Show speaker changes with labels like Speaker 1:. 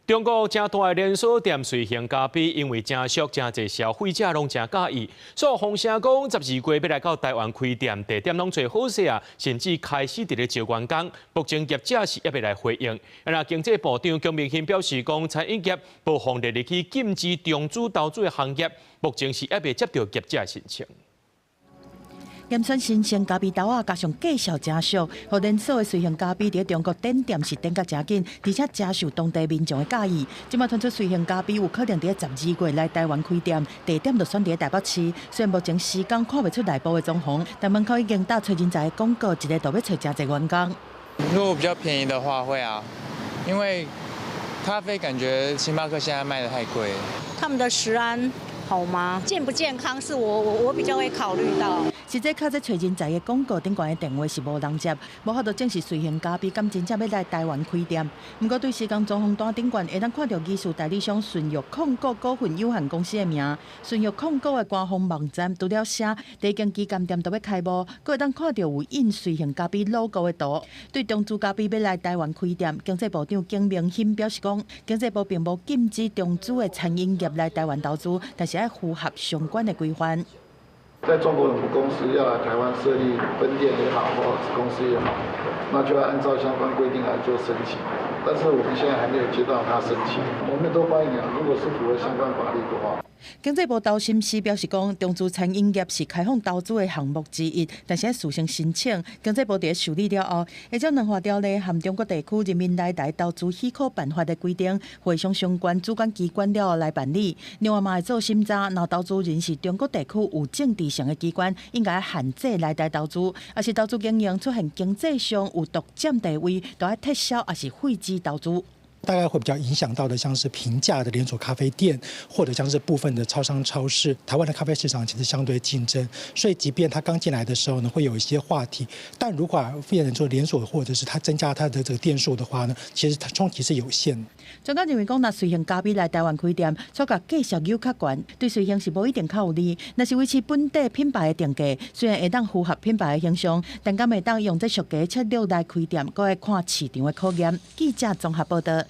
Speaker 1: 中國誠大的連鎖店瑞幸咖啡，因為誠俗，誠濟消費者攏誠佮意，所以風聲講12月欲來到台灣開店，地點攏揣好勢啊，甚至開始佇咧招員工。目前業者是猶未來回應。啊，經濟部長姜明欣表示講，餐飲業無予列入去禁止中資投資的行業，目前是猶未接著業者的申請。
Speaker 2: 嚴選新鮮咖啡豆仔，加上價數誠俗，予連鎖的瑞幸咖啡佇中國展店是展甲誠緊，而且誠受當地民眾的佮意。這馬傳出瑞幸咖啡有可能佇12月來台灣開店，地點就選佇台北市。雖然目前時間看袂出內部的裝潢，但門口已經貼揣人才的廣告，一个就欲揣誠濟員工。
Speaker 3: 如果比較便宜的話會啊，因為咖啡感覺星巴克現在賣得太貴。
Speaker 4: 他們的食安好嗎？健不健康是我比較會考慮到。
Speaker 2: 實際敲這揣人才的廣告頂懸的電話是無人接，無法度證實瑞幸咖啡敢真正欲來台灣開店。毋過對施工裝潢單頂懸會當看著技術代理商順玉控股股份有限公司的名。順玉控股的官方網站除了寫第一間旗艦店都欲開幕，閣會當看著有印瑞幸咖啡 logo 的圖。對中資咖啡欲來台灣開店，經濟部長姜明欣表示講，經濟部並無禁止中資的餐飲業來台灣投資，但是愛符合相關的規範。
Speaker 5: 在中國的母公司要來台灣設立分店也好，或子公司也好，那就要按照相關規定來做申請。但是我們現在還沒有接到他申請，我們都歡迎啊。如果是符合相關法律的話。
Speaker 2: 經濟部投審司表示講，中資餐飲業是開放投資的項目之一，但是愛事先申請。經濟部佇受理了後，會照能化條例和中國地區人民來台投資許可辦法的規定，會商相關主管機關了後來辦理。另外嘛會做審查，若投資人是中國地區有政治性的機關，應該限制來台投資；抑是投資經營出現經濟上有獨佔地位，就愛撤銷抑是廢止投資。
Speaker 6: 大概會比較影響到的，像是平價的連鎖咖啡店，或者像是部分的超商、超市。台灣的咖啡市場其實相對競爭，所以即便他剛進來的時候呢，會有一些話題，但如果變成做連鎖，或者是他增加他的這個店數的話呢，其實它衝擊是有限。
Speaker 2: 專家認為講，若瑞幸咖啡來台灣開店，所共價數又較懸，對瑞幸是無一定較有利。若是維持本地品牌的定價，雖然會當符合品牌的形象，但敢會當用這俗價策略來開店，閣愛看市場的考驗。記者綜合報道。